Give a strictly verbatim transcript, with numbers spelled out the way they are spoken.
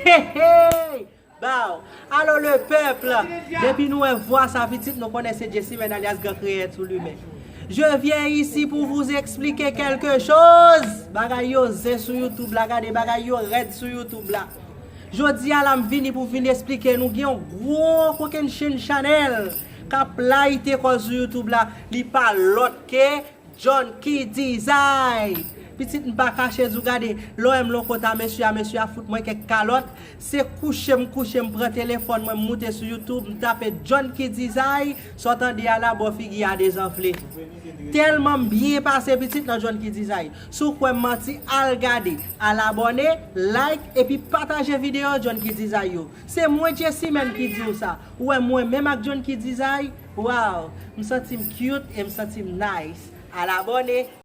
Hey, hey! Bow. Alò, le pèp, depi nou wè vwa sa pitit, nou konnen se Jessimaine alias Gran Kreyè tou limen. Je viens ici pour vous expliquer quelque chose. Bagay yo zen sou YouTube la, gade bagay yo rèd sou YouTube la. Jodi a la m vini pou vin esplike nou gen yon gwo kokennchenn chanèl k ap layite kò l sou YouTube la. Li pa lòt ke John Key Design. Pitit, m pa kache di w, gade, lè w wè m lòkòt a mesye a, mesye a fout mwen kèk kalòt. Se kouche m kouche, m pran telefòn mwen, m moute sou YouTube, m tape John Key Design, sa w tande a la, bò figi a dezanfle. Tèlman m byen pase pitit nan John Key Design. Si w kwè m manti, al gade, al abòne, like, epi pataje videyo John Key Design yo. Se mwen Jessimaine ki di w sa. Ou wè mwen menm ak John Key Design, waw, m santi m cute e m santi m nice. Al abòne.